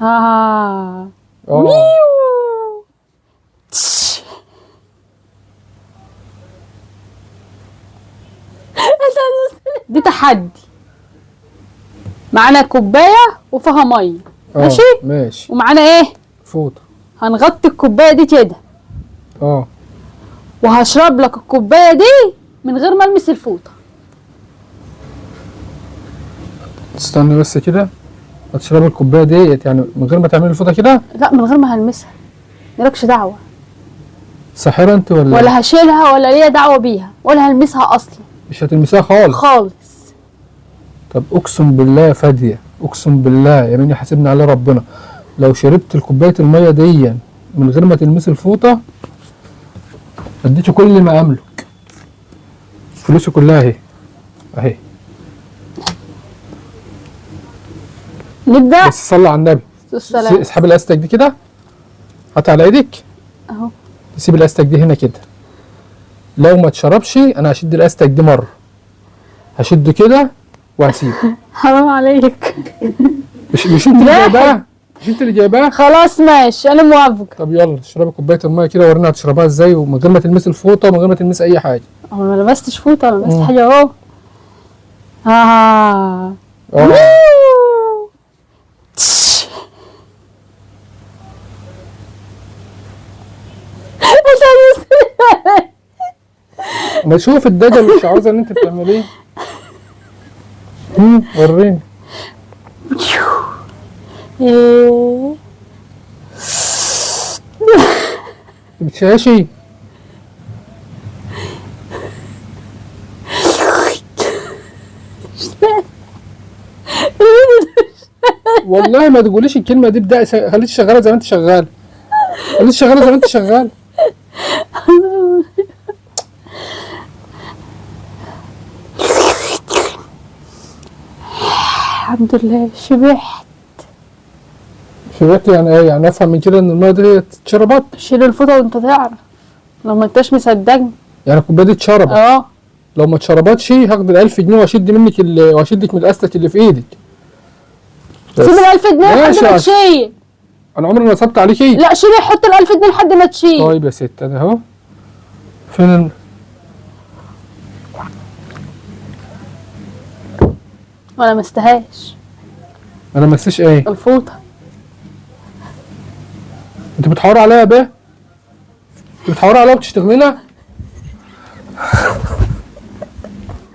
اه. اه. ميو. تش. دي تحدي. معانا كوباية وفيها مية. آه، ماشي؟ ماشي. ومعانا ايه؟ فوطه. هنغطي الكوباية دي كده. اه. وهشرب لك الكوباية دي من غير ما المس الفوطه. استنى بس كده، هتشربي الكوباية ديت يعني من غير ما تعملي الفوطه كده؟ لا، من غير ما هلمسها، مالكش دعوه. ساحرة انت ولا؟ ولا هشيلها ولا ليا دعوه بيها ولا هلمسها اصلا. مش هتلمسيها خالص؟ خالص. طب اقسم بالله يا فاديه، اقسم بالله يا مين يحاسبني على ربنا، لو شربت الكوباية المية دي من غير ما تلمسي الفوطه اديته كل ما املك، فلوسي كلها اهي اهي. نبدا. بس صلي على النبي. السلام. اسحبي الاستك دي كده، هاتي على ايدك اهو. تسيب الاستك دي هنا كده، لو ما اتشربش انا هشد الاستك دي مرة، هشد كده وهسيب. حرام عليك. مش انت اللي جايباها؟ مش انت اللي جايباها؟ خلاص ماشي، انا موافقة. طب يلا اشربي كوباية المية كده، ورينا هتشربها ازاي ومن غير ما تلمسي الفوطه ومن غير ما تلمسي اي حاجة. انا ما لبستش فوطه، انا لبست مم. حاجة اهو. اه. اه. ميو. تش. ما شوف الدجل مش عاوزه اللي انت بتعمليه. وريني. إيه. انت بتشاشي؟ والله ما تقوليش الكلمة دي، ابدأي خليكي شغالة زي ما انت شغالة، خليكي شغالة زي ما انت شغالة. الحمد لله شبعت. شبعت يعني ايه؟ يعني افهم من كده ان المية دي اتشربت؟ شيل الفوطه وانت تعرف، لو ما انتش مصدقني. يعني الكوباية دي اتشربت؟ اه. لو ما اتشربتش هاخد ال 1000 جنيه واشد منك واشدك من الاستك اللي في ايدك. بس. سيب ال 1000 جنيه لحد ماشي ما يا تشيل. انا عمري ما نصبت عليكي. لا شيل، حط ال 1000 جنيه لحد ما تشيل. طيب يا ست انا اهو. فين ولا ما استهاش. انا ما استاش ايه؟ الفوطه. انت بتحور عليا يا بيه؟ انت بتحور عليا وبتشتغلينا؟